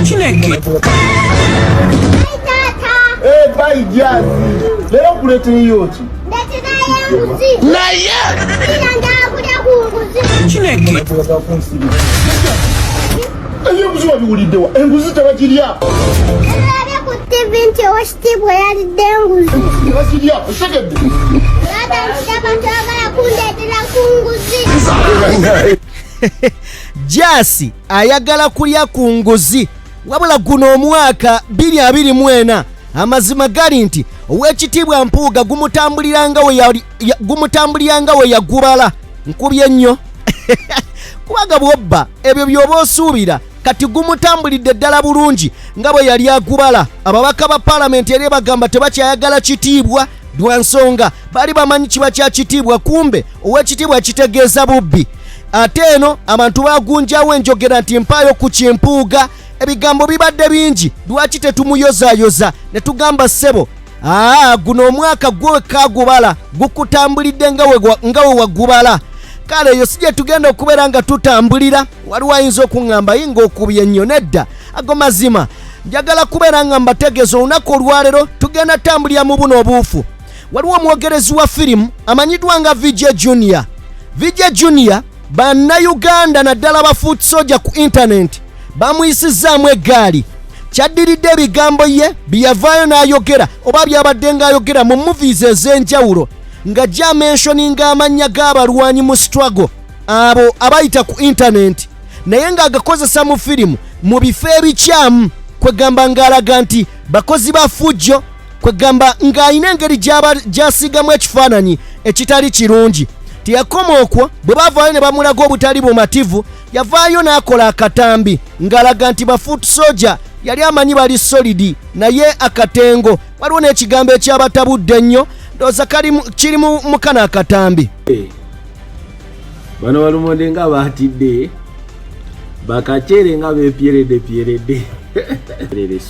Chineke. Eh, bye Jazz. Leero nkuleetereyo ki? Naye. Chineke. Ebyenguzi wabiwuliddewa? Enguzi tebagirya. Nalabye ku TV nti owekitiibwa yalidde enguzi. Tebagirya. Otegedde? Taata nkiraba toyagala kundeetera ku nguzi. Jasi ayagala kulya ku nguzi wabula guno omwaka 2024 amazima gali nti owekitiibwa Mpuuga gumutambulira nga we yagubala. Nkubye nnyo kubanga bw'obba ebyo by'oba osuubira kati gumutambulidde ddala bulungi nga bwe yali agubala. Ababaka ba paalamenti eri bagamba tebakyayagala kitiibwa lwa nsonga baali bamanyi kiba kya kitiibwa, kumbe owekitiibwa kitegeeza bubbi. Ate eno abantu bagunjawo enjogera nti mpaayo ku Kimpuuga. Ebigambo bibadde bingi, lwaki tetumuyozayoza ne tugamba ssebo guno omwaka gwe kagubala gukutambulidde nga we wagubala. Kale eyo si gye tugenda okubeera nga tutambulira. Waliwo ayinza okuŋŋamba yinga okubye ennyo. Nedda, ago mazima njagala kubeera nga mbategeeza olunaku olwaleero tugenda tambulira mu buno obuufu. Waliwo omwogerezi wa firimu amanyiddwa nga VJ Junior. VJ Junior bannayuganda naddala ba foot soldier ku internet bamuyisizaamu eggaali. Kyaddiridde ebigambo ye bye yavaayo n'ayogera oba byabadde ng'ayogera mu movies ez'enjawulo nga gyamentioninga amannya g'abalwanyi mu struggle abo abayita ku internet, naye ng'agakozesa mu firimu mu bifo ebikyamu, kwegamba ng'alaga nti bakozi ba fujjo, kwegamba ng'alina engeri gy'asiigamu ekifaananyi ekitali kirungi. Teyakoma okwo, bwe bavaayo ne bamulaga obutali bumativu, yavaayo n'akola akatambi ng'alaga nti ba foot soldier yali amanyi bali solid, naye akatengo. Waliwo n'ekigambo ekyabatabudde ennyo, ndowooza kiri mu kano akatambi. Bano balumonde nga baatidde bakacere nga bepyeredde pyeredde.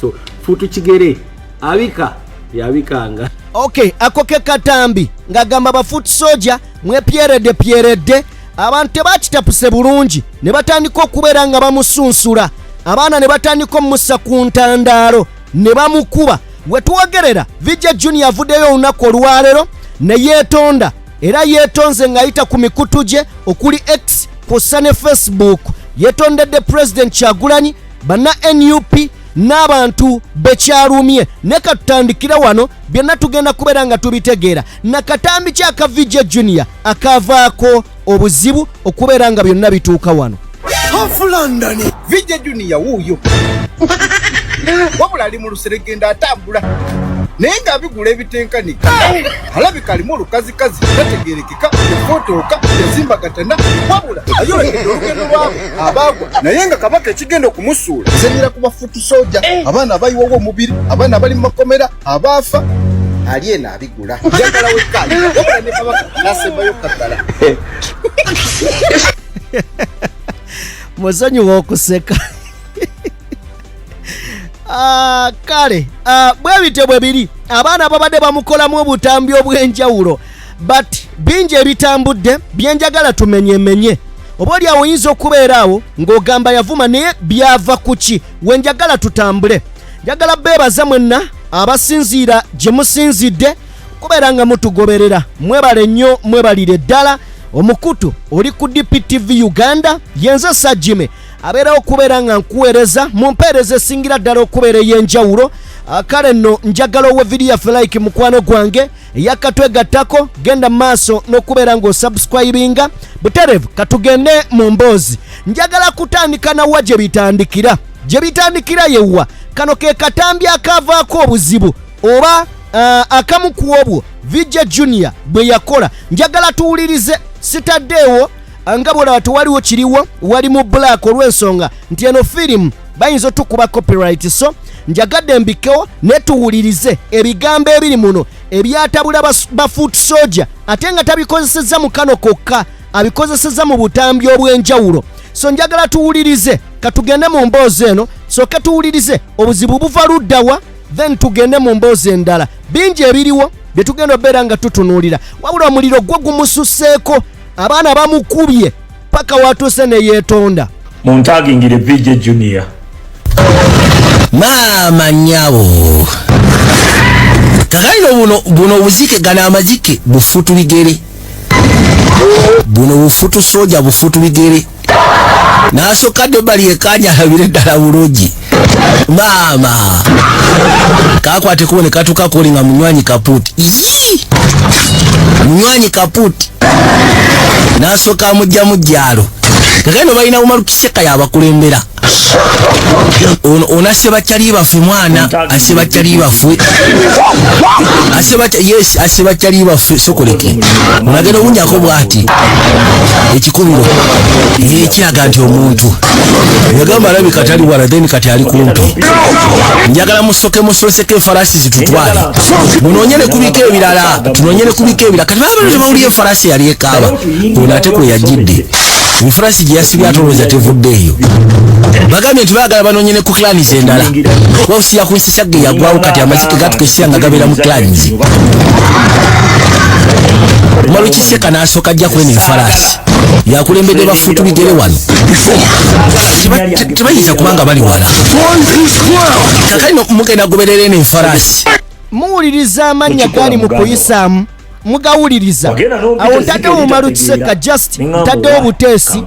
So futu kigere abika yabikanga. Okay, ako ke katambi ng'agamba ba foot soldier mwepyeredde pyeredde. Abantu tebakitapuse bulungi ne batandika okubeera nga bamusunsula, abaana ne batandika omussa ku ntandaalo ne bamukuba. We twogerera VJ Junior avuddeyo olunaku olwaleero ne yeetonda, era yeetonze ng'ayita ku mikutu gye okuli X kw'ossa ne Facebook. Yeetondedde President Kyagulanyi, banna NUP n'abantu bekyalumye. Ne katutandikira wano, byonna tugenda kubeera nga tubitegeera. Nakatambi ki aka VJ Junior akavaako obuzibu okubeera nga byonna bituuka wano? Half London. VJ Junior wuuyo wabula ali mu luseregenda atambula naye ng'abigula ebitenkanika. Alabika alimu olukazikazi tategerekeka, yafotooka yazimbagatana, wabula ayolekedde olugendo lwabo abaagwa, naye nga kabaka ekigenda okumusuula. Nzenyera ku ba foot soldier, abaana abayiwawo omubiri, abaana abali mu makomera, abaafa, ali eno abigula njagala wekkaanya, wabula ne kabaka n'asembayo kaggala. Musonyiwa okuseka. Kale bwe bityo bwe biri. Abaana babadde bamukolamu obutambi obw'enjawulo, but bingi ebitambudde byenjagala tumenyemenye. Oba oli awo oyinza okubeera awo ng'ogamba yavuma, naye byava ku ki? Wenjagala tutambule. Njagala beebaza mwenna abasinziira gye musinzidde kubeera nga mutugoberera. Mwebale nnyo, mwebalire ddala. Omukutu oli ku DPTV Uganda, yenze Sajime abeerawo okubeera nga nkuweereza mu mpeereza esingira ddala okubeera ey'enjawulo. Kale nno njagala owe vidiyo yaffe like, mukwano gwange eyakatwegattako, genda mu maaso n'okubeera ng'osubscribinga butereevu. Katugende mu mboozi. Njagala kutandika nawa gye bitandikira. Gye bitandikira yewa kano ke katambi akavaako obuzibu oba akamu ku obwo VJ Junior bwe yakola. Njagala tuwulirize, sitaddeewo nga bwolaba tewaliwo kiriwo, wali mu black olw'ensonga nti eno firimu bayinza otukuba copyright, so njagadde mbikkewo ne tuwulirize ebigambo ebiri muno ebyatabula ba foot soldier, ate nga tabikozesezza mu kano kokka, abikozesezza mu butambi obw'enjawulo. So njagala tuwulirize, katugende mu mboozi eno, sooke tuwulirize obuzibu buva luddawa, then tugende mu mboozi endala. Bingi ebiriwo bye tugenda obeera nga tutunuulira, wabula omuliro gwo gumususseeko, abaana bamukubye paka watuuse ne yeetonda. Muntagingire VJ Junior. Maama nnyabo, kakalino buno buno obuzike, gano amazike bufutu bigere, buno bufutu soja, bufutu bigere. N'asooka dde bali ekanja alabire ddala bulungi. Maama kakwate kubo ne katuuka koli nga munywanyi kapuuti. Yii! Munywanyi kapuuti n'asooka amugja mu jjalo. Kakano balina Umaru Kiseka yabakulembera. Ono ono asse bakyali baffe, mwana asse bakyali baffe, asse bakyali, yes, asse bakyali baffe. Sokoleke onagenda obunjako bwati ekikubiro ekiraga nti omuntu yagamba alabika tali wala, then kati ali kumpi. Njagala musoke musoseko enfarasi zitutwale, munoonyere kubika ebirala, tunoonyere kubika ebirala. Kati baba tebawulira enfarasi yali ekaaba. Ono ate kwe yajjidde enfarasi gye yasibye atolowooza tevuddeeyo. Bagambye nti baagala banoonyere ku clans endala, kuba obusiya ku nsisagge yagwawo. Kati amazike gatukesya nga gabeera mu clans. Umaru Kiseka n'asooka ajja kweno enfarasi yakulembedde bafutu bigere wano. Tebayinza kubanga bali wala. Kakali mugenda goberera eno enfarasi. Muwuliriza amannya gali mu kuyisaamu, mugawuliriza awo. Ntaddewo Umaru Kiseka, just ntaddewo buteesi,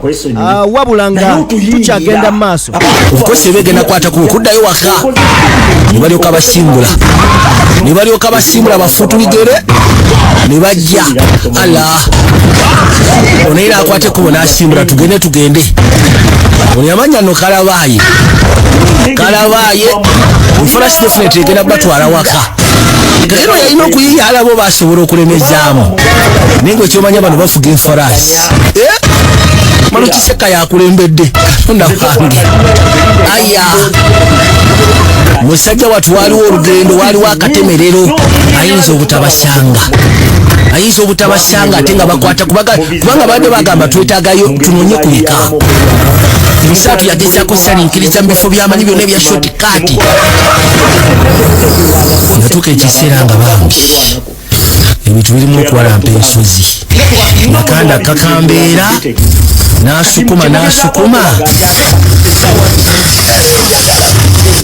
wabula nga tukyagenda mu maaso. Of course ebegenda kwata ku kuddayo waka, ne balyoka basimbula, ne balyoka basimbula bafutu bigere ne bajja. Ala, ono era akwate kubo n'asimbula, tugende tugende. Ono yamanya nno kalabaaye, kalabaaye, enfarasi definitely egenda batwala waka. Kakino yalina okuyiya alabo basobola okulemezaamu, naye nga ekyomanya bano bafuga enfarasi. Eh? Mano Kiseka yakulembedde. Katonda wange, aya musajja watu, waliwo olugendo, waliwo akatemerero, ayinza obutabasanga, ayinza obutabasanga ate nga bakwata kubanga badde bagamba twetaagayo tunoonye ku bika. Musaatu yagezaako salinkiriza mu bifo by'amanyi byonna ebya shortcut. Yatuuka ekiseera nga bambi ebintu birimu okuwalampa ensozi, nakanda kakambeera n'asukuma n'asukuma,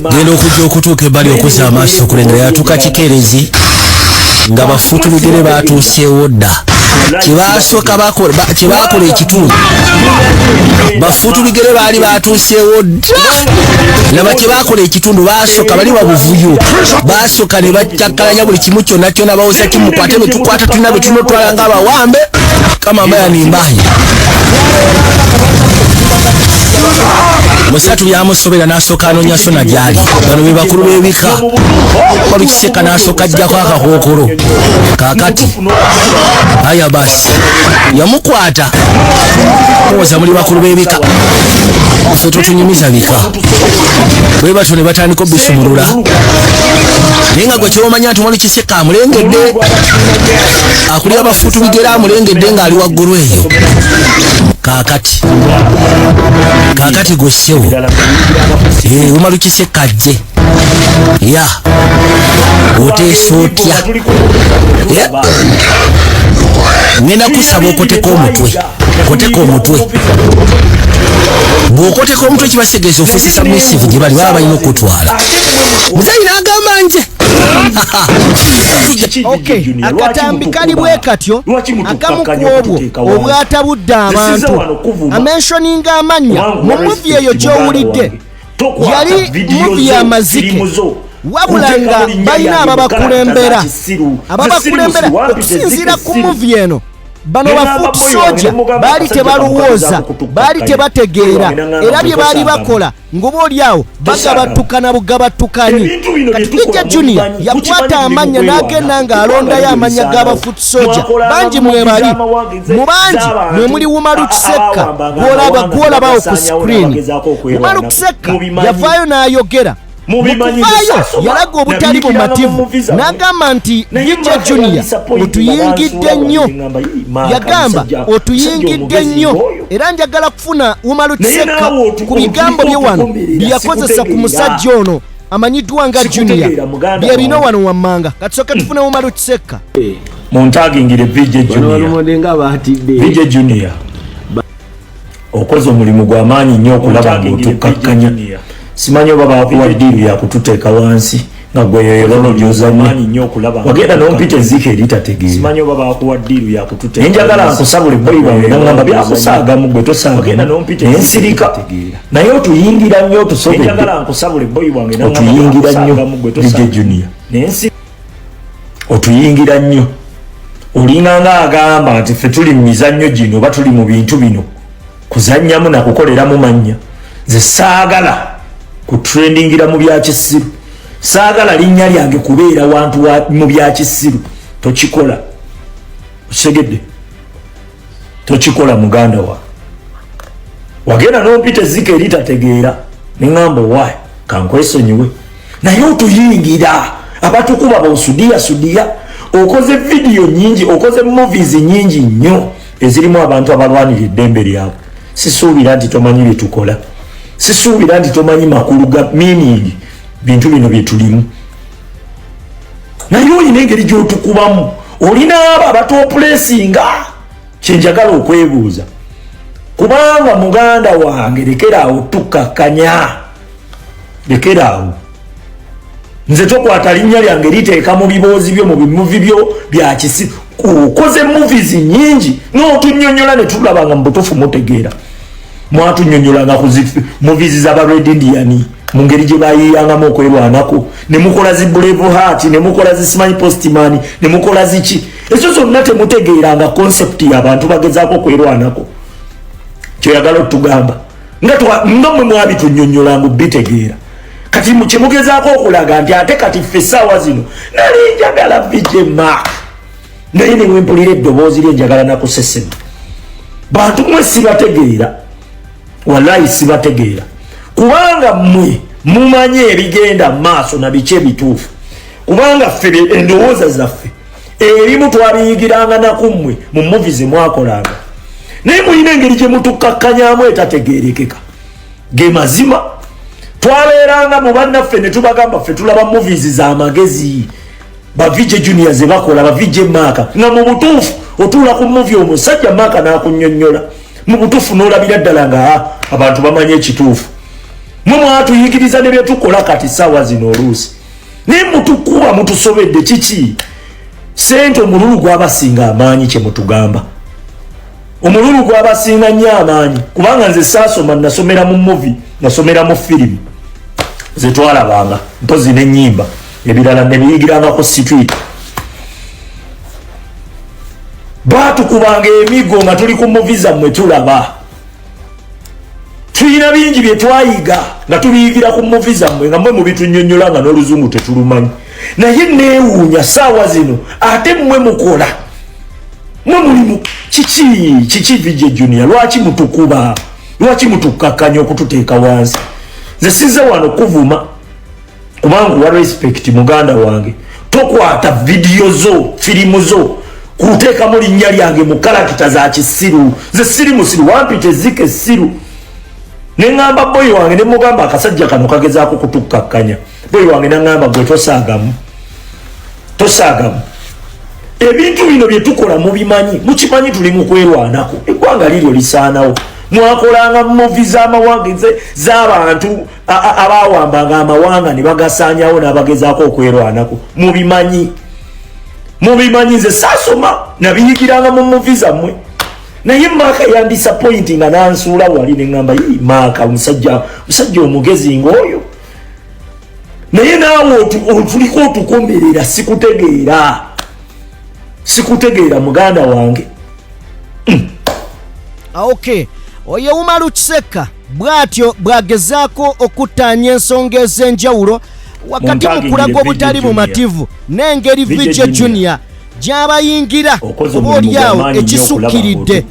genda okujja okutuuka ebbali okuzza amaaso okulengera, yatuuka kikeerezi nga bafutu bigere batuuseewo dda. Kyebasooka kyebakola ekitundu, bafutu bigere baali batuuseewo dda. Laba kyebakola ekitundu, basooka bali babuvuyo, basooka ne bakyakkalanya buli kimu kyonna kyonna, bawoza kimukwate betukwata tulina betunotwala ng'abawambe kama mbaya ni mbaya. Musatu byamusobera n'asooka anoonya sona gyali. Bano be bakulu b'ebika. Walukiseka n'asooka ajjako akakookolo. Kaakati aya basi yamukwata, owoza muli bakulu b'ebika, ffe totunyumiza bika. Bwe batyo ne batandika obisumulula, naye nga gwe kyomanya nti Walukiseka amulengedde, akulira bafutu bigere amulengedde ng'ali waggulu eyo. Kaakati kaakati gwe ssebo Umaru Kiseka ajje ya oteesa otya? Ngenda kusaba okoteka omutwe, koteka omutwe. Bw'okoteka omutwe kibasegeeza ofuuse submissive gye bali, baba balina okutwala. Muzeeyi n'agamba nje Okay, akatambi kali bwe katyo, akamu ku obwo obwatabudde abantu, amentioninga amannya mu movie eyo gy'owulidde. Yali movie y'amazike, wabula nga balina ababakulembera, ababakulembera okusinziira ku movie eno. Bano ba foot soldier baali tebalowooza, baali tebategeera, era bye baali bakola ng'oba oli awo bagabattukana bugabattukanyi. Kati Vijja Junior yakwata amannya n'agenda ng'alondayo amannya g'aba foot soldier bangi. Mwebali mu bangi mwe muli Umaru Kisekka gw'olaba, gw'olabawo ku screen. Umaru Kisekka yavaayo n'ayogera. Mu kuvaayo yalaga obutali bumativu n'agamba nti Vijja Junior otuyingidde nnyo. Yagamba otuyingidde nnyo, era njagala kufuna Umaru Kisekka ku bigambo bye wano bye yakozesa ku musajja ono amanyiddwa nga Junior. Bye bino wano wammanga. Katusooke tufune Umaru Kisekka. Muntagingire VJ Bano Junior. balumonde nga batidde. VJ Junior okoze omulimu gw'amaanyi nnyo okulaba ng'otukkakkanya. Simanyi oba bakuwa ddiiru yakututeeka wansi nga gwe yoyo gyozannya nnyo okulaba wagenda n'ompita ezzike eritategeera. Simanyi oba bakuwa ddiiru yakututeeka. Njagala nkusabule boyi wange nangamba byakusaagamu gwe tosaagenda n'ompita ensirika naye otuyingira nnyo otusobedde. Njagala nkusabule boyi wange nangamba otuyingira nnyo DJ Junior nensi otuyingira nnyo olinga nga agamba nti ffe tuli mu mizannyo gino oba tuli mu bintu bino kuzannyamu na kukoleramu mannya. Nze saagala kutrendingira mu bya kisiru, saagala linnya lyange kubeera wantu mu bya kisiru. Tokikola, okitegedde? Tokikola muganda wa wagenda n'ompita ezzike eritategeera neŋŋamba owaayi kankwesonyiwe, naye otuyingira abatukuba bosudiya sudiya. Okoze vidiyo nyingi, okoze movies nyingi nnyo ezirimu abantu abalwanira eddembe lyabwe. Sisuubira nti tomanyi bye tukola, sisuubira nti tomanyi makulu ga meaning bintu bino bye tulimu, naye olina engeri gy'otukubamu, olina abo abatopulesinga. Kyenjagala okwebuuza, kubanga muganda wange lekeraawo tukkakkanya, lekeraawo. Nze tokwata linnya lyange liteeka mu biboozi byo mu bimuvi byo bya kisi. Okoze movies nyingi n'otunyonyola ne tulaba nga mu butuufu mutegeera. Mwatunyonyolanga ku movies z'aba Red Indian mu ngeri gye bayiiyangamu okwerwanako, ne mukola zi Brave Heart, ne mukola zi simanyi Postman, ne mukola ziki ezo zonna. Temutegeeranga concept y'abantu bagezaako okwerwanako. Kyoyagala otugamba nga mwe mwabitunyonyola ngu bitegeera, kati kyemugezaako okulaga nti ate kati ffe essaawa zino nali njagala VJ Mark, naye newempulira eddoboozi lye njagala nakusesema. Bantu mwe sibategeera, wallahi sibategeera, kubanga mmwe mumanye ebigenda maaso na biki ebituufu, kubanga ffe endowooza zaffe ebimu twabiyigiranga nakummwe mu movie ze mwakolanga, naye mulina engeri gye mutukakkanyamu etategeerekeka. Ge mazima twabeeranga mu bannaffe ne tubagamba ffe tulaba movies z'amagezi ba VJ Junior ze bakola, ba VJ Mark, nga mu butuufu otuula ku movie omusajja Mark n'akunnyonnyola mu butuufu n'olabira ddala nga abantu bamanyi ekituufu. Mwe mwatuyigiriza ne byetukola kati ssaawa zino oluusi naye mutukuba mutusobedde. Kiki sente omululu gwabasinga amaanyi? Kye mutugamba omululu gwabasinga nnyo amaanyi, kubanga nze saasoma, nasomera mu movie, nasomera mu firimu zetwalabanga mpozi n'ennyimba, ebirala nebiyigirangako street. Baatukubanga emigo nga tuli ku movie zammwe tulaba. Tulina bingi bye twayiga nga tubiyigira ku movie zammwe, nga mmwe mubitunyonnyola nga n'oluzungu tetulumanyi. Naye neewuunya saawa zino ate mmwe mukola, mwe mulimu kiki? Kiki VJ Junior, lwaki mutukuba? Lwaki mutukkakkanya okututeeka wansi? Nze sizze wano kuvuma, kubanga wa respect muganda wange. Tokwata vidiyo zo, firimu zo, kuteekamu linnya lyange mu character za kisiru. Nze siri musiru, wampita ezzike essiru neŋŋamba boyi wange ne mugamba akasajja kano kagezaako kutukkakkanya. Boyi wange naŋŋamba gwe tosaagamu, tosaagamu. Ebintu bino bye tukola mubimanyi, mukimanyi tuli mu kwerwanako, eggwanga liryo lisaanawo. Mwakolanga movie z'amawanga z'abantu abawambanga amawanga ne bagasaanyawo n'abagezaako okwerwanako. Mubimanyi, mubimanyi. Nze saasoma, nabiyigiranga mu movie zammwe, naye Maaka yandisappointi nga nansuula wali neŋŋamba yi Maaka musajja musajja omugezi ng'oyo, naye naawe otuliko otukomerera. Sikutegeera, sikutegeera muganda wange. Ok, oyo Umaru Kiseka bw'atyo bw'agezaako okuttaanya ensonga ez'enjawulo wakati mu kulaga obutali bumativu n'engeri VJ Junior gy'abayingira oba oliawo ekisukkiridde.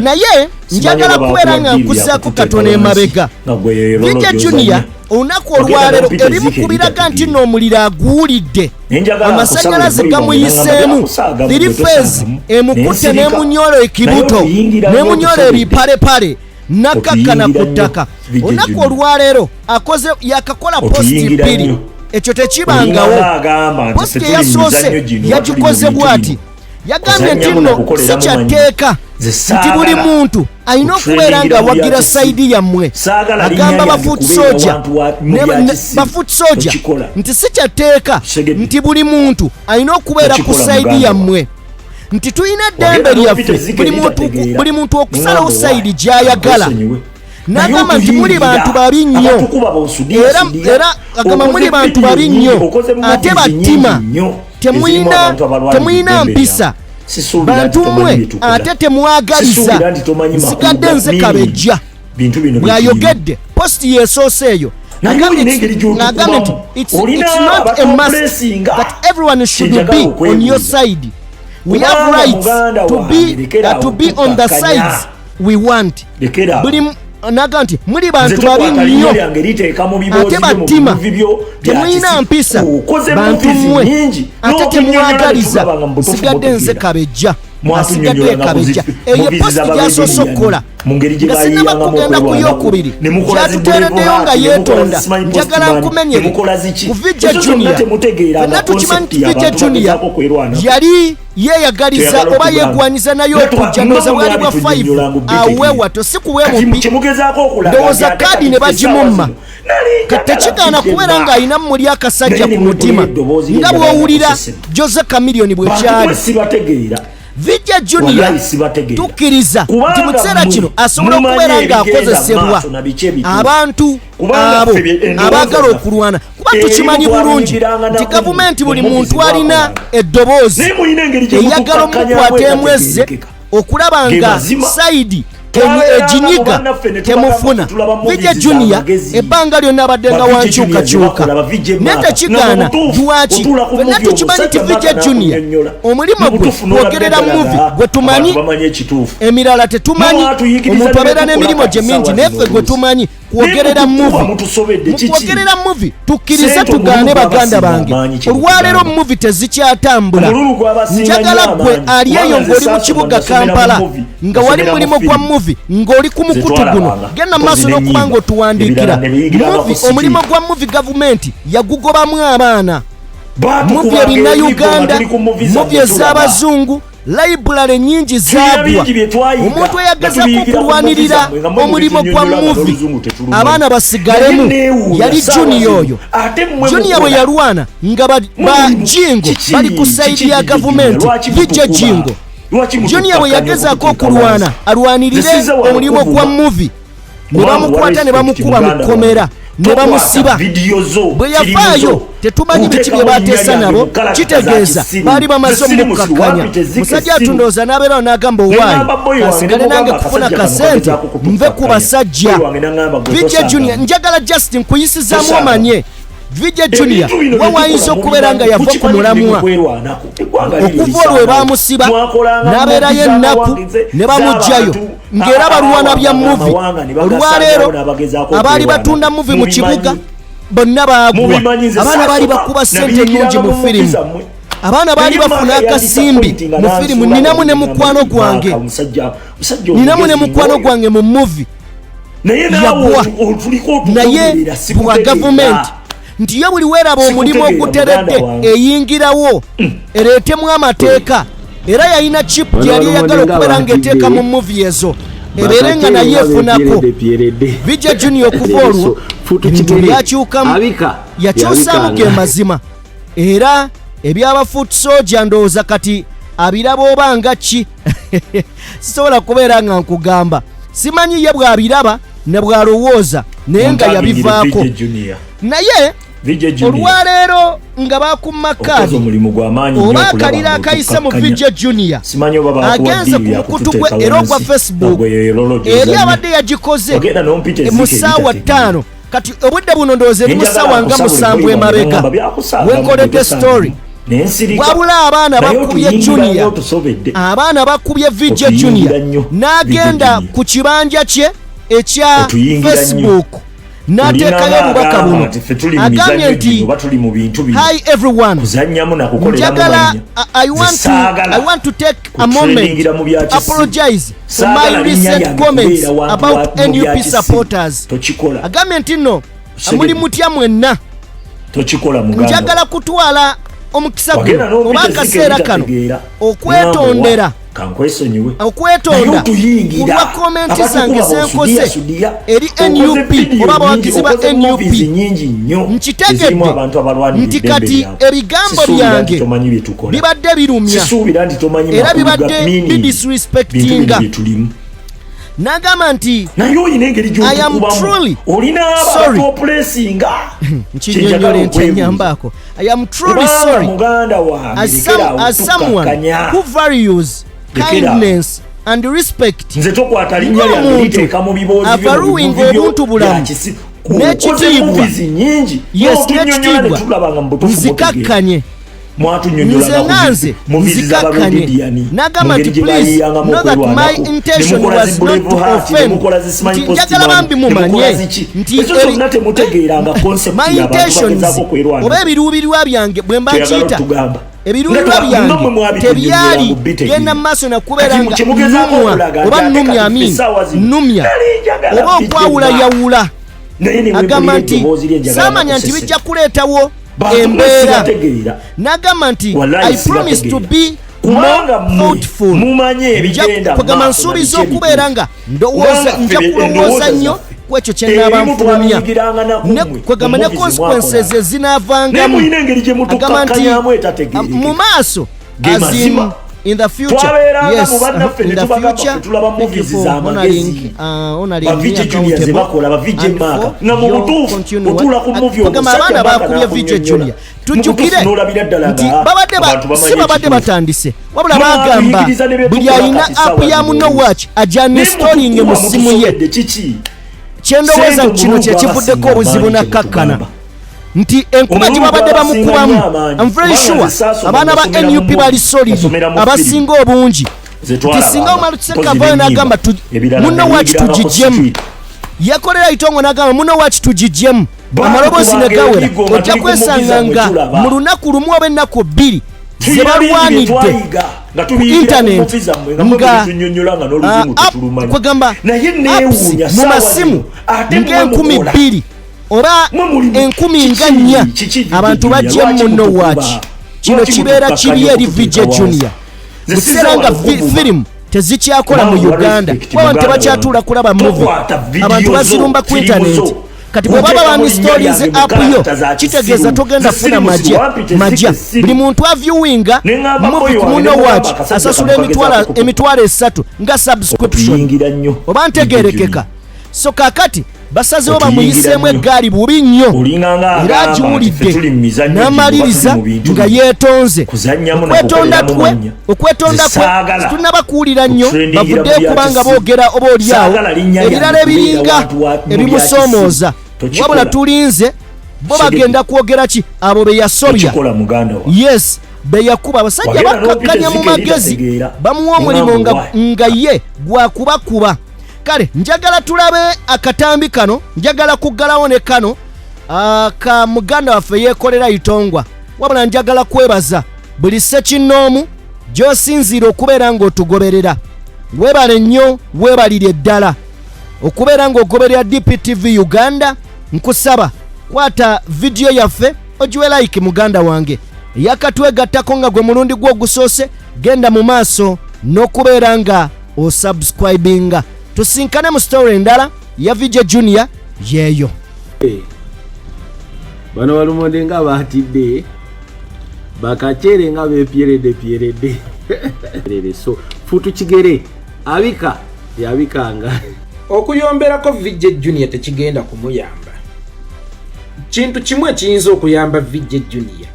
Naye njagala kubeera nga nkuzaako katono emabega. VJ Junior olunaku olwaleero ebimu ku biraga nti nno omuliro aguwulidde, amasannyalaze gamuyiseemu, three phase emukutte n'emunyola ekibuto n'emunyola ebipalepale nakkakkana ku ttaka. Olunaku olwaleero akoze yakakola post bbiri, ekyo tekibangawo. Post eyasoose yagikoze bw'ati. Yagambye nti nno si kyatteeka nti buli muntu alina okubeera ng'awagira sayidi yammwe. Agamba bafoot soja nti si kyatteeka nti buli muntu alina okubeera ku sayidi yammwe, nti tulina eddembe lyaffe buli muntu okusalawo sayidi gy'ayagala. N'agamba nti muli bantu babi nnyo, era agamba muli bantu babi nnyo ate battima, temulina mpisa, bantu mmwe ate temwagaliza. Nsigadde nze Kabejja bw'ayogedde. Posti yeesoose eyo. Agambye nti it's not a must that everyone should be on your side. We have rights to be on the sides we want. Buli naga nti muli bantu babi nnyo ate battima, temulina mpisa, bantu mmwe ate temwagaliza. Nsigadde nze Kabejja, asigadde Kabejja. Eyo positi gyasoose okukola nga sinaba kugenda ku yokubiri gyatuteereddeyo nga yeetonda. Njagala nkumenyere ku VJ Junior. Fenna tukimanyi nti VJ Junior yali yeeyagaliza oba yeegwanyiza naye okujja, ndowooza bwali bwa 5 aweewato si kuweemupi, ndowooza kaadi ne bagimumma. Tekigaana kubeera ng'alina muli akasajja ku mutima nga bw'owulira Jose Chameleone bwe kyali. VJ Junior tukkiriza nti mu kiseera kino asobola okubeera ng'akozesebwa abantu abo abaagala okulwana, kuba tukimanyi bulungi nti gavumenti buli muntu alina eddoboozi eyagala omukwata emwezze okulaba nga sayidi eginyiga temufuna. VJ Junior ebbanga lyonna abadde nga wankyukakyuka, naye tekigaana. Lwaki fenna tukimanyi nti VJ Junior omulimu gwe kwogerera muvi gwe tumanyi, emirala tetumanyi. Omuntu abeera n'emirimu gye mingi, naye ffe gwe tumanyi kwogerera muvi. Mukwogerera muvi tukkirize tugaane, baganda bange, olwaleero muvi tezikyatambula. Njagala gwe ali eyo ng'oli mu kibuga Kampala nga wali mulimu gwa muvi ng'oli ku mukutu guno, genda maaso n'okuba ng'otuwandiikira. Muvi, omulimu gwa muvi gavumenti yagugobamu abaana. Muvi ebinnauganda, muvi ez'abazungu, layibulale nyingi zaagwa. Omuntu eyagezako okulwanirira omulimu gwa muvi abaana basigalemu yali Junior. Oyo Junior bwe yalwana nga bajingo bali ku sayidi ya gavumenti, VJ Jingo, Junior bwe yagezaako okulwana alwanirire omulimu gwa muvi, ne bamukwata ne bamukuba mu kkomera ne bamusiba. Bwe yavaayo tetumanyi biki bye bateesa nabo, kitegeeza baali bamaze omukkakkanya. Musajja atundooza n'abeerawo n'agamba, owaayi asigale nange kufuna kasente nve ku basajja. VJ Junior, njagala just nkuyisizaamu omanye VJ Junior we wayinza okubeera nga yava ku mulamwa. Okuva olwo we baamusiba n'abeerayo ennaku ne bamuggyayo ng'era balwana bya muvi. Olwaleero abaali batunda muvi mu kibuga bonna baagwa. Abaana baali bakuba ssente ennungi mu firimu, abaana baali bafuna akasimbi mu firimu. Ninamu ne mukwano gwange, ninamu ne mukwano gwange mu muvi yagwa, naye bwa gavumenti nti ye buli weeraba omulimu oguteredde eyingirawo ereetemu amateeka. Era yalina chip gye yali eyagala okubeera ng'eteeka mu muvi ezo ebeere nga naye efunako. VJ Junior okuva olwo ebintu byakyukamu, yakyusaamu ge mazima. Era ebyaba foot soldier ndowooza kati abiraba oba nga ki, sisobola kubeera nga nkugamba, simanyi ye bw'abiraba ne bw'alowooza, naye nga yabivaako. Naye olwaleero nga bakumma kaadi oba akaliro akayise mu VJ Junior, agenze ku mukutu gwe era ogwa Facebook eri abadde yagikoze mu ssaawa 5. Kati obudde buno ndowooza eri mu ssaawa nga 7 emabega wenkoledde story. Wabula abaana bakubye Junior, abaana bakubye VJ Junior n'agenda ku kibanja kye ekya Facebook n'ateekayo obubaka buno. Agambye nti, "Hi everyone, njagala I want to take a moment to apologize for my recent comments about NUP supporters." Agambye nti nno muli mutya mwenna, njagala kutwala omukisa Wagenda guno oba n'ompita ezzike akaseera kano eritategeera. okwetondera Ngamba wa, kankwesonyiwe. okwetonda Naye otuyingira. ku lwa komenti Abatukuba zange zenkoze bosudiya, eri okoze NUP video oba abawagizi nnyingi, ba okoze NUP. movies nnyingi nnyo ezirimu Nkitegedde abantu abalwanirira nti eddembe kati lyabwe. ebigambo Sisuubira nti byange tomanyi bye tukola. bibadde birumya Sisuubira nti tomanyi era makulu ga bibadde meaning. bidisrespectinga. Bintu bino bye tulimu. N'agamba nti Naye olina engeri I am gy'otukubamu. truly Olina abo sorry. abatuopulesinga. Nkinyonyole nti enyambaako, I am truly Kubanga sorry muganda wange, as, lekera some, awo as someone tukakkanya. who values Lekera. kindness and respect Nze tokwata linnya lyange ng'omuntu liteeka mu biboozi byo, mu avaluwinga bivuvi byo obuntu bulamu bya kisi. n'ekitiibwa. Okoze movies nnyingi. Yes, N'otunnyonnyola ne n'ekitiibwa. tulaba nga mu butuufu mutegeera. Nzikakkanye. Mwatunyonnyola Nze nga nga nze movies nzikakkanye. z'Abarodidiani, N'agamba mu nti ngeri gye please bayiyangamu know that my okwerwanako. intention Ne mukola was zi not Brave to Heart, ne offend. mukola zi Simanyi Nti Postman, njagala bambi ne mukola mumanye ziki. nti Ekyo kyonna temutegeeranga concept my y'abantu intentions bagezaako okwerwanako. oba ebiruubirirwa byange bwe mba Toyagala nkiyita otugamba. ebiruubirirwa Nga byange mmwe mwabitunyonnyola tebyali mu bitegeera. genda mu maaso nakubeera Kati nga kyemugezaako nnumwa okulaga oba nti ate nnumya kati amin essaawa zino nnumya nali njagala oba bijje okwawulayawula. Naye ne Agamba wempulira nti eddoboozi lye njagala saamanya nti nakusese. bijja kuleetawo Bantu mwe embeera. sibategeera. N'agamba nti Wallahi I promise to sibategeera. be Kubanga more mmwe thoughtful. mumanye ebigenda Kwegamba maaso na nsuubiza biki okubeera ebituufu. nga ndowooza Kubanga nja ffe kulowooza endowooza nnyo zaffe ku ekyo kye naaba erimu nfulumya. twabiyigiranga na ku mmwe, Kwegamba mu ne movies consequences mwakola. ezinaavangamu. Naye mulina engeri gye Agamba nti mutukakkanyamu etategeerekeka. mu maaso Ge as in, mazima. in the future, Twabeeranga yes, mu bannaffe in ne the tubagamba future, ffe tulaba thank you movies for z'amagezi. honoring, honoring Ba me VJ Junior ze accountable bakola, ba VJ and Mark. for Nga mu your butuufu, continued otuula ku movie Kwegamba omusajja abaana Mark bakubye VJ n'akunnyonnyola. Junior. Mu butuufu Tujjukire n'olabira ddala nti nga babadde abantu bamanyi si babadde ekituufu. batandise, wabula Mwabiyigiriza bagamba ne bye buli tukola alina kati app ssaawa ya zino. muno watch ajja Naye installing mu mutukuba simu ye. mutusobedde kiki? Kyendowooza Sente nti kino omululu kye kivuddeko gwabasinga obuzibu amaanyi nakkakkana kyemutugamba. nti enkuba gye Omululu babadde gwabasinga bamukubamu, nnyo amaanyi. I'm very Kubanga sure nze saasoma, abaana ba nasomera mu NUP movie, bali solid nasomera mu abasinga obungi Nze nti twalaba singa Omar mpozi Kisekka avaayo n'ennyimba. n'agamba Ebirala muno waaki nabiyigiranga ku tugiggyemu, street. yakolera itongo n'agamba muno waaki tugiggyemu, amaloboozi ne Baakubanga gawera, emigo nga ojja tuli ku movie kwesanga zammwe nga tulaba. mu lunaku lumu oba ennaku bbiri ze Tulina bingi bye balwanidde twayiga nga ku tubiyigira ku internet movie zammwe nga mwe nga mubitunnyonnyola nga n'oluzungu tetulumanyi. kwegamba Naye apps neewuunya mu ssaawa masimu zino, ate mmwe ng'enkumi mukola. bbiri oba Mwe muli mu- enkumi nga kiki- nnya kiki VJ abantu Junior? bajje Lwaki muno mutukuba? waaki kino Lwaki kibeera mutukakkanya kibi eri okututeeka VJ wansi? Junior. Nze Mu kiseera sizza nga wano kuvuma. firimu tezikyakola mu Kubanga wa Uganda, respect kuba abantu muganda tebakyatuula wange. kulaba movie, Tokwata video abantu zo, bazirumba ku firimu internet. zo. Kati bwe baba Oteekamu linnya banistolinze lyange mu app yo, character za kitegeeza kisiru. togenda Nze funa siri majja musiru, majja. wampita ezike Buli muntu aviewinga Ne ŋŋamba movie boy ku wange, muno ne mugamba watch akasajja asasula kano kagezaako kukuba. emitwalo esatu nga subscription Otuyingira nnyo. oba ntegerekeka. So kaakati basazewo Otuyingira bamuyiseemu nnyo. eggaali bubi nnyo Olinganga era agamba nti ffe agiwulidde tuli mu mizannyo gino, n'amaliriza oba tuli mu bintu nga bino. yeetonze. Kuzannyamu na Okwetonda kukoleramu kwe mannya. Okwetonda Nze kwe saagala tunaba kuwulira nnyo, kutrendingira mu bavuddeyo bya kubanga kisiru. boogera oba oliawo Saagala linnya lyange ebirala kubeera ebiringa wantu mu bya ebimusoomooza. kisiru. Tokikola. Wabula tulinze bo Segede. bagenda kwogera ki abo be yasobya. Tokikola muganda wange. Yes, be yakuba abasajja Wagenda bakkakkanya mu n'opita magezi, ezike bamuwa omulimu Ngamba why? nga ye gwakubakuba. Kale njagala tulabe akatambi kano, njagala kuggalawo ne kano ka muganda waffe yeekolera itongwa. Wabula njagala kwebaza buli ssekinnoomu gy'osinziira okubeera ng'otugoberera. Weebale nnyo, weebalire ddala okubeera ng'ogoberera DPTV Uganda. Nkusaba kwata vidiyo yaffe ogiwe like muganda wange yakatwegattako nga gwe mulundi gwo ogusoose, genda mu maaso n'okubeera nga osubscribinga. Tusinkane mu story endala ya VJ Junior yeeyo. Bano balumonde nga batidde bakakyere nga bepyeredde pyeredde. So futu kigere abika yabikanga. Okuyomberako VJ Junior tekigenda kumuyamba. Kintu kimu ekiyinza okuyamba VJ Junior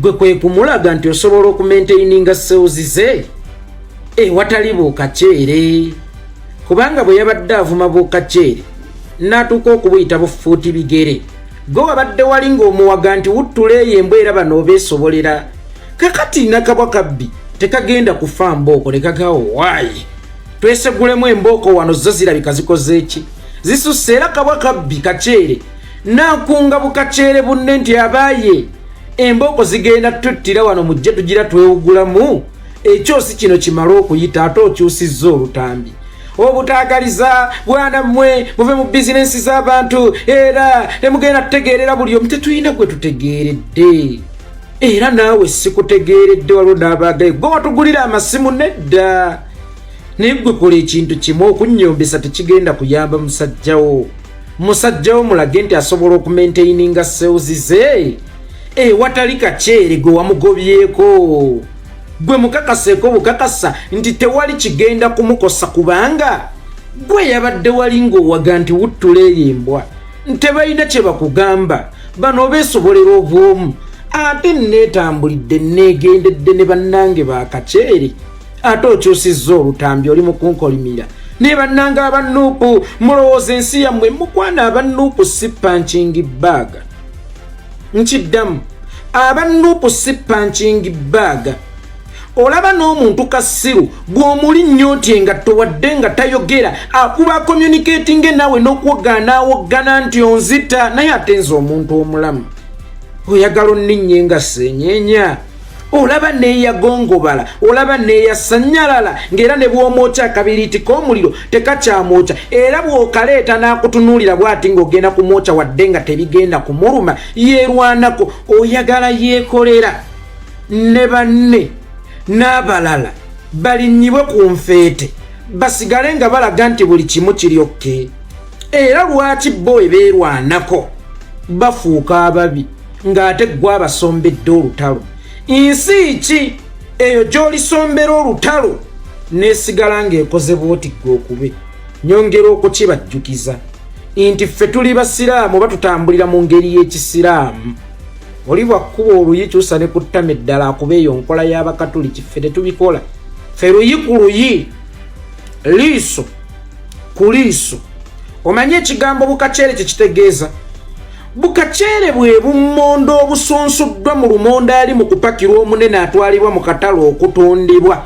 gwe kwe kumulaga nti osobola okumaintaininga sales ze ewatali buukakyere, kubanga bwe yabadde avuma buukakyere n'atuuka okubuyita bufuuti bigere, gwe wabadde wali ng'omuwaga nti wuttula eyo embwa era bano obeesobolera. Kakati nakabwa kabbi tekagenda kufa mbooko ne kagawo waayi twesegulemu embooko wano zo zirabika zikoze eki zisusse. Era kabwa kabbi kakyere nakunga bukakyere bunne nti abaaye embooko zigenda tuttira wano, mujje tugira twewugulamu ekyosi kino kimale okuyita. Ate okyusizza olutambi obutaagaliza bwana mmwe muve mu bizinensi z'abantu era temugenda tutegeerera buli omu. Tetulina gwe tutegeeredde. Era naawe sikutegeeredde, waliwo n'abaagaye gwe watugulira amasimu. Nedda, naye gwe kola ekintu kimu, okunnyombesa tekigenda kuyamba musajjawo. Musajjawo mulage nti asobola okumaintaininga sales ze ewatali kaceere gwe wamugobyeko. Gwe mukakaseeko bukakasa nti tewali kigenda kumukosa, kubanga gwe yabadde wali ng'owaga nti wuttula eyo embwa, tebalina kye bakugamba, bano beesobolera obwomu. Ate neetambulidde, neegendedde ne bannange bakaceere, ate okyusizza olutambi, oli mu kunkolimira. Ne bannange aba NUP, mulowooza ensi yammwe. Mukwana, aba NUP si punching bag. Nkiddamu, aba NUP si punching bag. Olaba n'omuntu kasiru bw'omuli nnyo nti engatto, wadde nga tayogera, akuba communicating naawe n'okuwoggana, awoggana nti onzita. Naye ate nze omuntu omulamu oyagala onninnye nga seenyeenya. Olaba neeyagongobala, olaba neeyasanyalala, ng'era ne bw'omwokya akabiriiti k'omuliro tekakyamwokya. Era bw'okaleeta n'akutunuulira bw'ati ng'ogenda kumwokya, wadde nga tebigenda kumuluma, yeerwanako. Oyagala yeekolera ne banne n'abalala balinnyibwe ku nfeete, basigale nga balaga nti buli kimu kiryokke. Era lwaki bo we beerwanako bafuuka ababi, ng'ate gwe abasombedde olutalo? Nsi ki eyo gy'olisombera olutalo n'esigala ng'ekoze bwoti gwe okube? Nyongera okukibajjukiza nti ffe tuli basiraamu oba tutambulira mu ngeri y'ekisiraamu. Oli bwakkuba oluyi, kyusa ne ku ttama eddala akuba. Eyo nkola y'abakatuliki, ffe tetubikola. Ffe luyi ku luyi, liiso ku liiso. Omanye ekigambo bukaceere kye kitegeeza? Bukaceere bwe bummondo obusunsuddwa mu lumonde ali mu kupakirwa omunene atwalibwa mu katale okutundibwa.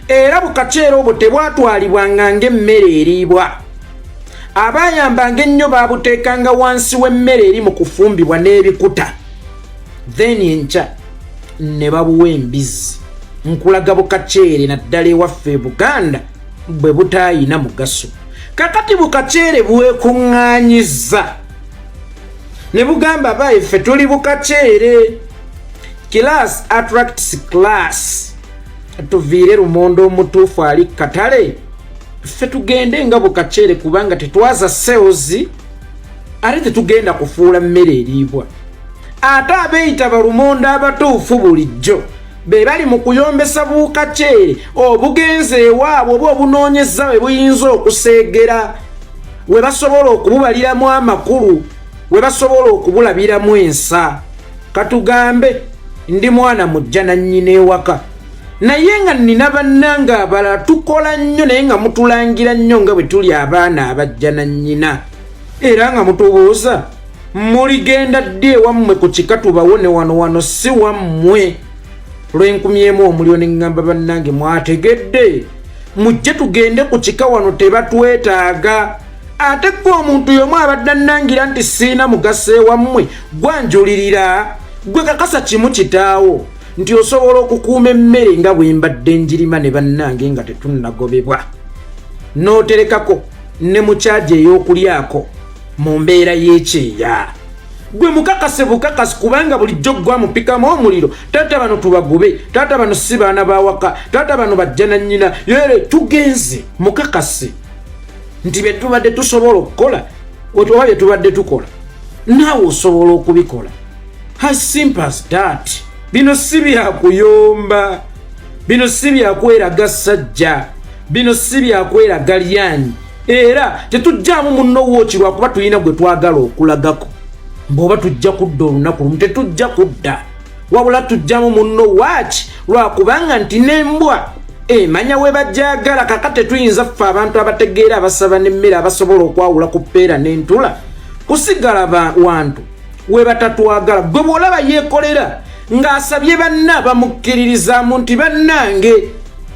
Era bukaceere obwo tebwatwalibwanga ng'emmere eriibwa. Abaayambanga ennyo baabuteekanga wansi w'emmere eri mu kufumbibwa n'ebikuta, then enkya ne babuwa embizzi. Nkulaga bukaceere naddala ewaffe e Buganda bwe butaayina mugaso. Kakati bukaceere bwekuŋŋaanyiza ne bugamba, "Baayi, ffe tuli bukaceere." Class attracts class. Tuviire lumondo omutuufu ali katale, ffe tugende nga bukaceere, kubanga tetwaza sales, ate tetugenda kufuula mmere eriibwa. Ate abeeyita balumonde abatuufu bulijjo be bali mu kuyombesa bukaceere obugenze ewaabwe oba obunoonyeza we buyinza okuseegera, we basobola okububaliramu amakulu, we basobola okubulabiramu ensa. Katugambe ndi mwana mujja na nnyina ewaka, naye nga nnina bannange abalala tukola nnyo, naye nga mutulangira nnyo nga bwe tuli abaana abajja na nnyina, era nga mutubuuza muligenda ddi ewammwe ku kika tubawone. Wano wano si wammwe. Lwenkumyemu omuliro ne ŋŋamba, "Bannange, mwategedde, mujje tugende ku kika, wano tebatwetaaga." Ate gwe omuntu y'omu abadde annangira nti siina mugaso ewammwe, gwanjulirira gwe kakasa kimu kitaawo nti osobola okukuuma emmere nga bwe mbadde njirima ne bannange nga tetunnagobebwa, n'oterekako ne mukyaji ey'okulyako mu mbeera y'ekyeya. Gwe mukakase bukakasi, kubanga bulijjo gwamupikamu omuliro, "Taata, bano tubagube, taata, bano si baana bawaka, taata, bano bajja na nnyina yere." Tugenze, mukakase nti bye tubadde tusobola okukola oba bye tubadde tukola, naawe osobola okubikola. As simple as that. Bino si byakuyomba, bino si byakweraga ssajja, bino si byakweraga lyanyi. Era tetujjaamu munno wooki lwakuba tulina gwe twagala okulagako mbw'oba tujja kudda olunaku lumu. Tetujja kudda, wabula tujjamu munno waaki lwakubanga nti n'embwa emanya we bajagala. Kaka tetuyinza ffe abantu abategeera, abasaba n'emmere, abasobola okwawula ku ppeera n'entula, kusigala wantu we batatwagala. Gwe bw'olaba yeekolera ng'asabye banna bamukkiririzaamu nti, "Bannange,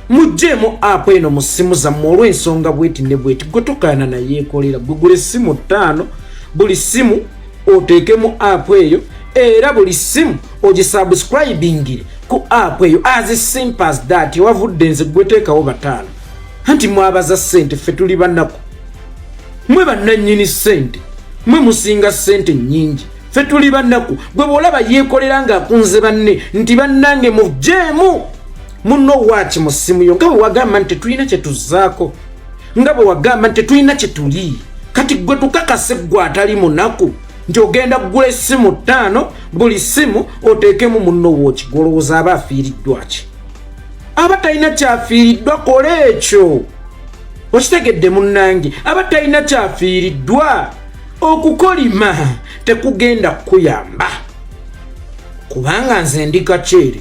mugjeemu app eno mu ssimu zammwe olw'ensonga bweti ne bweti." Gwe tokaana nayeekolera. Gwe gula essimu ttaano, buli ssimu oteekemu app eyo, era buli ssimu ogisubscribingire ku app eyo. As simple as that. Wavudde nze gweteekawo bataano, anti mwabaza ssente, ffe tuli bannaku. Mwe bannannyini ssente, mwe musinga ssente nnyingi. Ffe tuli bannaku. Gwe bw'olaba yeekolera ng'akunze banne nti bannange mujjeemu munno waaki mu ssimu yo, nga bwe wagamba nti tetulina kye tuzzaako, nga bwe wagamba nti tetulina kye tuli. Kati gwe tukakase, gwe atali munaku, nti ogenda kugula essimu 5, buli ssimu oteekemu munno wooki, gwolowooza aba afiiriddwa ki? Aba talina kyafiiriddwa. Kola ekyo, okitegedde munnange? Aba talina kyafiiriddwa. Okukolima tekugenda kukuyamba, kubanga nze ndi kakyere,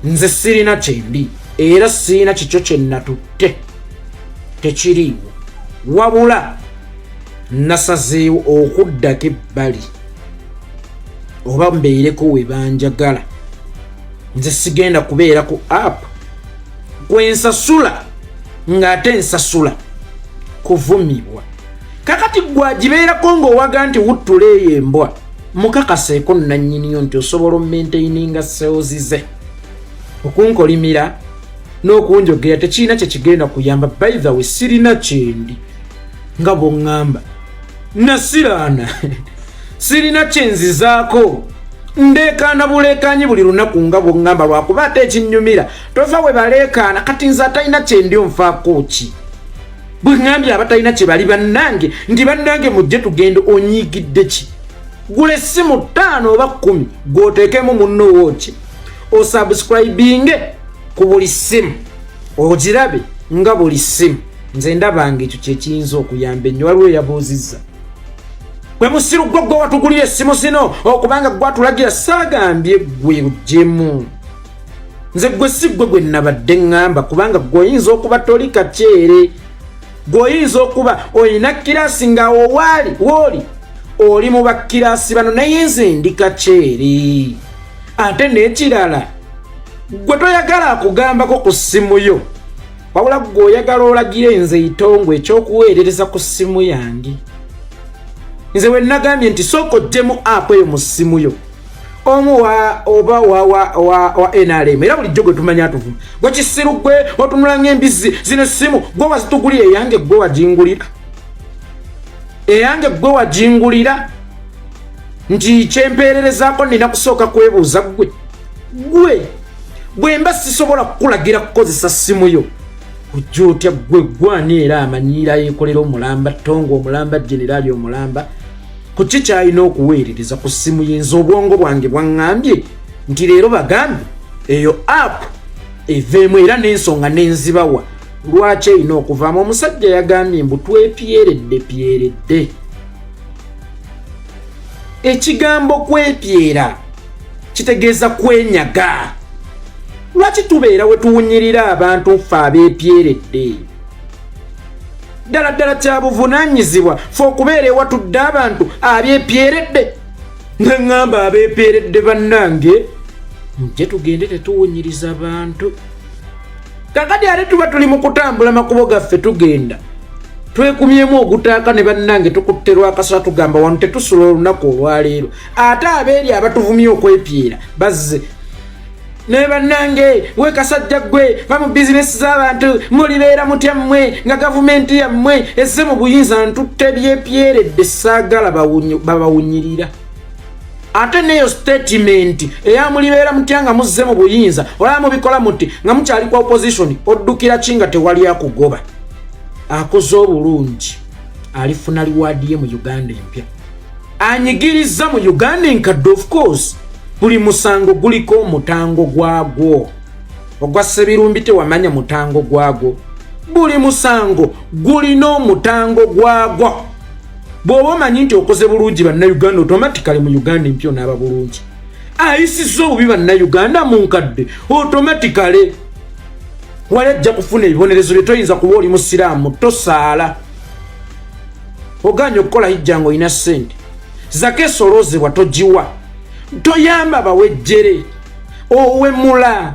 nze sirina kyendi era sirina kikyo kye natutte, tekiriiwo. Wabula nasazeewo okuddako ebbali oba mbeereko we banjagala. Nze sigenda kubeera ku app kwensasula ng'ate nsasula kuvumibwa. Kakati gwagibeerako ng'owaga nti wuttula eyo embwa, mukakaseeko nannyiniyo nti osobola omaintaininga sales ze. Okunkolimira n'okunjogera tekirina kye kigenda kuyamba. By the way, sirina kyendi nga bwoŋŋamba nasiraana, sirina kyenzizaako, ndeekaana buleekaanyi buli lunaku nga bwoŋŋamba, lwakuba ate ekinyumira tova we baleekaana. Kati nze atalina kyendi onfaako ki? Bwe ŋŋambye abatalina kye bali bannange nti bannange mujje tugende, onyiigidde ki? Gula essimu 5 oba 10, gw'oteekemu munno wooki, osubscribinge ku buli ssimu, ogirabe nga buli ssimu. Nze ndabanga ekyo kyekiyinza okuyamba ennyo. Waliwo eyabuuzizza, gwe musiru gwe, gwe watugulira essimu zino okubanga gwatulagira. Saagambye gwe ujjemu, nze gwe si gwe gwe nabadde ŋŋamba, kubanga gwe oyinza okuba toli kakyere, gwe oyinza okuba olina kirasi nga owaali wooli oli mu bakirasi bano, naye nze ndi kakyere. Ate n'ekirala, gwe toyagala akugambako ku ssimu yo, wabula gwe oyagala olagire nze itongwe ekyokuweerereza ku ssimu yange. Nze we nagambye nti sooka oggyemu app eyo mu ssimu yo, omu wa oba wa wa wa, wa NRM era bulijjo gwe tumanya atuvuma, gwe kisiru gwe otunula ng'embizzi, zino essimu gwe wazitugulira, eyange gwe wagingulira, eyange gwe wagingulira, nti kyempeererezaako nina kusooka kwebuuza gwe. Gwe bwe mba sisobola kukulagira kukozesa ssimu yo, ojja otya gwe gwani era amanyiira yeekolera omulamba tongo omulamba generaali omulamba ku ki kyalina okuweerereza ku ssimu ye? Nze obwongo bwange bwaŋŋambye nti leero bagambe eyo app eveemu, era n'ensonga n'enzibawa lwaki erina okuvaamu. Omusajja yagambye mbu twepyeredde pyeredde. Ekigambo kwepyera kitegeeza kwenyaga. Lwaki tubeera we tuwunyirira abantu ffe abeepyeredde? Ddala ddala kyabuvunaanyizibwa fe okubeera ewatudde abantu abyepyeredde? Nga ŋŋamba abeepyeredde bannange, mujje tugende, tetuwunyiriza bantu. Kakati ate tuba tuli mu kutambula makubo gaffe, tugenda twekumyemu ogutaaka ne bannange, tukutte lwakasula, tugamba wano tetusula olunaku olwaleero. Ate abeeri abatuvumye okwepyera bazze naye, bannange we kasajja ggwe, va mu bizinesi z'abantu, mulibeera mutya mmwe nga gavumenti yammwe ezze mu buyinza? Ntutte byepyeredde, saagala babawunyirira. Ate neyo statement eya mulibeera mutya nga muzze mu buyinza, olaba mubikola muti nga mukyali ku opposition, oddukira ki nga tewali akugoba? Akoze obulungi alifuna reward ye mu Uganda empya, anyigiriza mu Uganda enkadde. Of course, buli musango guliko omutango gwagwo. Ogwa Sebirumbi tewamanya mutango gwagwo. Buli musango gulina omutango gwagwo. Bw'oba omanyi nti okoze bulungi bannayuganda, automatically mu Uganda empya onaaba bulungi. Ayisizza obubi bannayuganda mu nkadde, automatically wali ajja kufuna ebibonerezo bye. Toyinza kuba oli musiraamu, tosaala, oganye okukola hijja nga olina ssente, zaka esoloozebwa togiwa, toyamba bawejjere, owemula,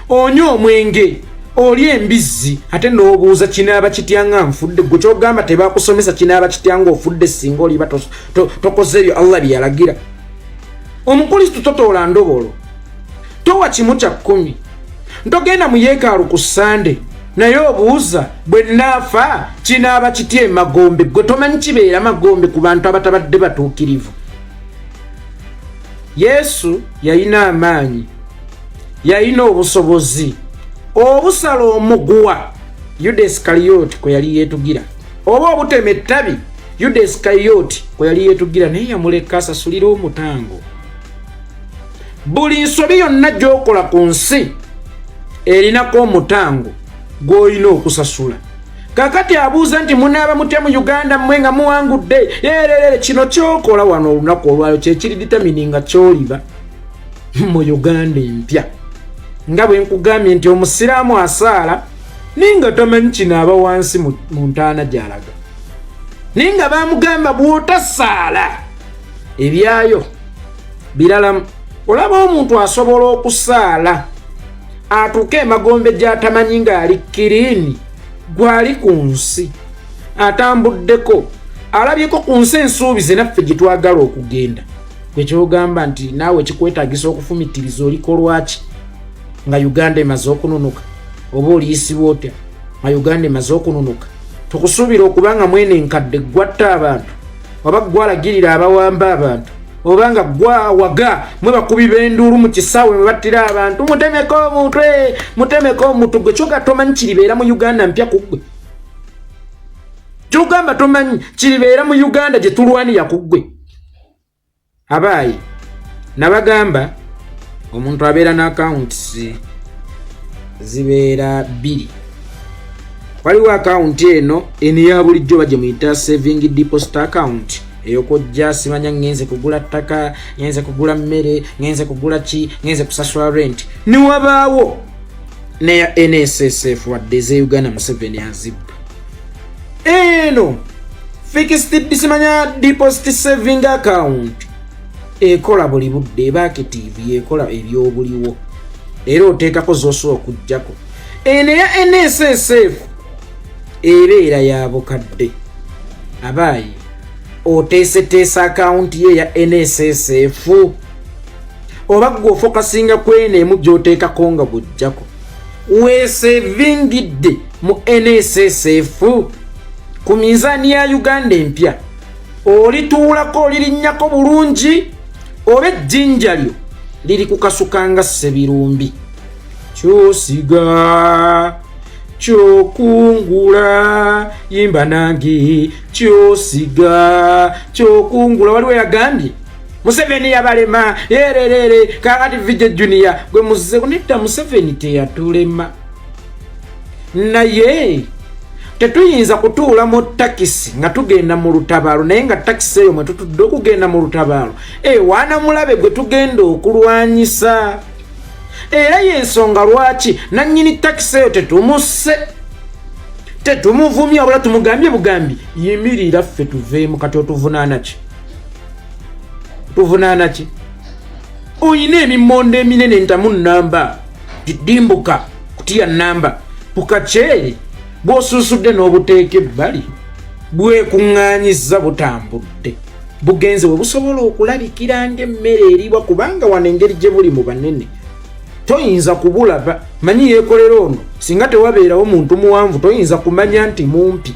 onywa omwenge, oli embizzi, ate n'obuuza kinaaba kitya nga nfudde. Gwe kyogamba tebakusomesa kinaaba kitya nga ofudde singa oliba tokoze ebyo Allah bye yalagira. Omukristu totoola ndobolo, towa kimu kya kkumi, ntogenda mu yeekaalu ku Sande, naye obuuza bwe naafa kinaaba kitya emagombe. Gwe tomanyi kibeera magombe ku bantu abatabadde batuukirivu. Yesu yalina amaanyi, yalina obusobozi obusala omuguwa Yuda Isikaliyoti kwe yali yeetugira, oba obutema ettabi Yuda Isikaliyoti kwe yali yeetugira, naye yamuleka asasulire omutango. Buli nsobi yonna gy'okola ku nsi erinako omutango gw'olina okusasula. Kakati abuuza nti munaaba mutya mu Uganda mmwe nga muwangudde? Yererere, kino kyokola wano olunaku olwayo kyekiri determine nga kyoliba mu Uganda empya. Nga bwe nkugambye nti omusiraamu asaala naye nga tamanyi kino aba wansi mu ntaana gy'alaga, naye nga bamugamba bw'otasaala ebyayo biralamu. Olaba omuntu asobola okusaala atuuke emagombe gy'atamanyi ng'ali kiriini, gwali ku nsi atambuddeko, alabyeko ku nsi ensuubize naffe gye twagala okugenda. Gwe kyogamba nti naawe kikwetaagisa okufumittiriza olikolwaki nga Uganda emaze okununuka, oba oliyisibwa otya nga Uganda emaze okununuka? Tukusuubira okuba nga mwene enkadde gwatta abantu, oba gwalagirira abawamba abantu, oba nga gwawaga mwe bakubi b'enduulu mu kisaawe mwe battira abantu, mutemeko omutwe, mutemeko omutu. Gwe kyoga tomanyi kiribeera mu Uganda mpya ku ggwe, kyogamba tomanyi kiribeera mu Uganda gye tulwanira ku ggwe. Abaayi nabagamba omuntu abeera n'accounts zibeera bbiri. Waliwo akawunti eno eya bulijjo oba gye muyita saving deposit account, eyokojja simanya ngenze kugula ttaka, ngenze kugula mmere, ngenze kugula ki, ngenze kusasula rent. Niwabaawo neya NSSF, wadde eze Uganda Museveni azibba. Eno fixed simanya deposit saving account ekola buli budde, eba active, yekola ebyobuliwo era oteekako zosobola okugjako. Eno eya NSSF ebeera ya bukadde. Abaayi oteeseteesa akawunti ye eya NSSF, oba gwe ofokasinga kweno emu gy'oteekako nga bw'ojjako weesevingidde mu NSSF? Ku minzaani ya Uganda empya olituulako, olirinnyako bulungi, oba ejjinja lyo liri kukasuka nga ssebirumbi? Kyosiga kyokungula, yimba nange, kyosiga kyokungula. Waliwo yagambye Museveni yabalema yererere, kakati VJ Junior gwe muze nedda. Museveni teyatulema, naye tetuyinza kutuula mu takisi nga tugenda mu lutabaalo, naye nga takisi eyo mwe tutudde okugenda mu lutabaalo ewaana mulabe gwe tugenda okulwanyisa. Era yensonga lwaki nannyini takisi eyo tetumusse, tetumuvumye, wabula tumugambye bugambi yimirira ffe tuveemu. Kati otuvunaana ki? Tuvunaana ki? Oyina emimondo eminene ntamu namba gidimbuka kutiya namba bukaceere bw'osuusudde n'obuteeka ebbali bwekuŋŋaanyizza, butambudde bugenze we busobola okulabikira ng'emmere eriibwa, kubanga wano engeri gye buli mu banene toyinza kubulaba. Manyi yeekolera ono, singa tewabeerawo muntu muwanvu toyinza kumanya nti mumpi.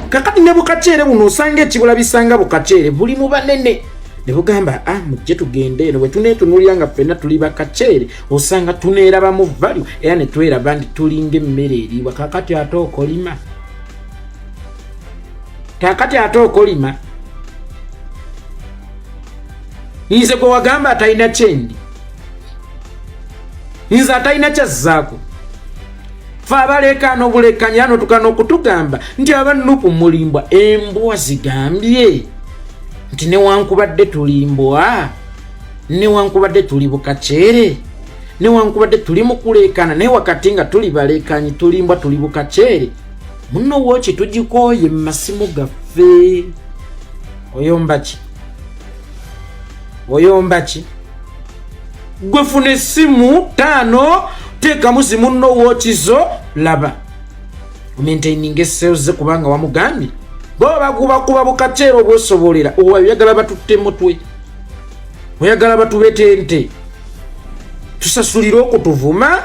Kakati ne bukaceere buno osanga ekibulabisanga bukaceere buli mu banene ne bugamba, ah, mujje tugende eno bwe tuneetunuulira nga ffenna tuli bakaceere, osanga tuneerabamu value era ne tweraba nti tulinga emmere eriibwa. Kakati ate okolima, kakati ate okolima nze gwe wagamba atalina kyendi, nze atalina kyazzaako. Fe abaleekaana obulekanya notuka n'okutugamba nti abanupu mulimbwa. Embwa zigambye nti newankubadde tulimbwa, newankubadde tuli bukaceere, newankubadde tuli mu kuleekaana, naye wakati nga tuli baleekaanyi, tulimbwa, tuli bukaceere, muno wooki tugikooye mu masimu gaffe. Oyomba ki? Oyomba ki? Gwe funa essimu 5, teekamu zimunno wooki zo, laba omaintaininga esseyo ze, kubanga wamugambye bo bakubakuba bukaceera obwesobolera. Oyagala batutte mutwe, oyagala batubetente, tusasulire okutuvuma,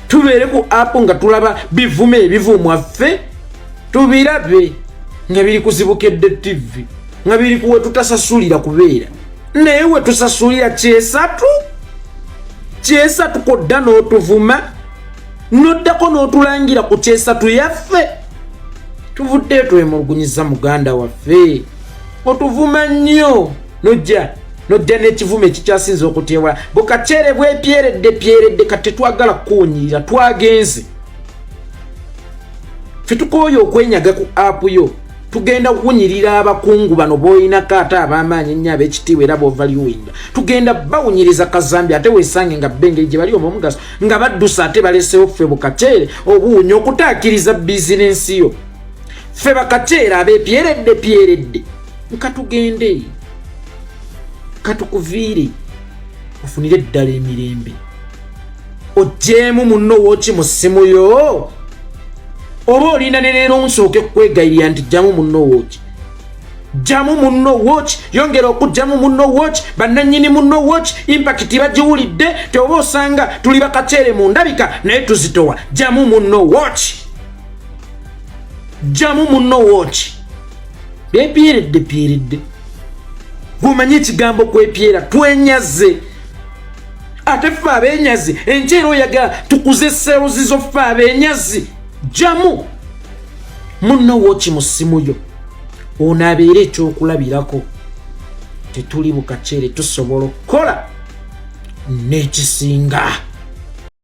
tubeere ku app nga tulaba bivuma ebivumwaffe, tubirabe nga biri kuzibukedde TV, nga biri kuwe tutasasulira kubeera. Naye we tusasulira kyesatu kyesatu kodda n'otuvuma n'oddako n'otulangira ku kyesatu yaffe. Tuvuddeyo twemulugunyiza muganda waffe, otuvuma nnyo, nojja nojja n'ekivumo ekikyasinza okutyebwa bukaceere bwepyeredde pyeredde. Kati tetwagala kukuwunyirira, twagenze ffe tukooye okwenyaga ku app yo. Tugenda kuwunyirira abakungu bano boyinako ate ab'amaanyi ennyo, ab'ekitiibwa era bovaluinga, tugenda bawunyiriza kazambi, ate weesange nga bba engeri gye bali omugaso nga baddusa, ate balesewo ffe bukaceere obuwunya okutaakiriza bizinensi yo. Ffe bakaceere abeepyeredde pyeredde, nkatugende katukuviire ofunire eddala emirembe, ogyemu munno wooki mu ssimu yo, oba olinda ne leero nsooke kukwegayirira nti jjamu munno wooki, jjamu munno wooki, yongera okugjamu munno wooki. Bannannyini munno wooki impact bagiwulidde, teoba osanga tuli bakaceere mu ndabika naye tuzitowa. Jjamu munno wooki, jjamu munno wooki. Byepyeredde pyeredde, gweomanyi ekigambo kwepyera, twenyaze ate ffe abenyazi. Enkyera oyagala tukuze sales zo, ffe abenyazi. Jjamu munno wooki mu ssimu yo, ono abeere ekyokulabirako. Tetuli bukaceere, tusobola okukola n'ekisinga.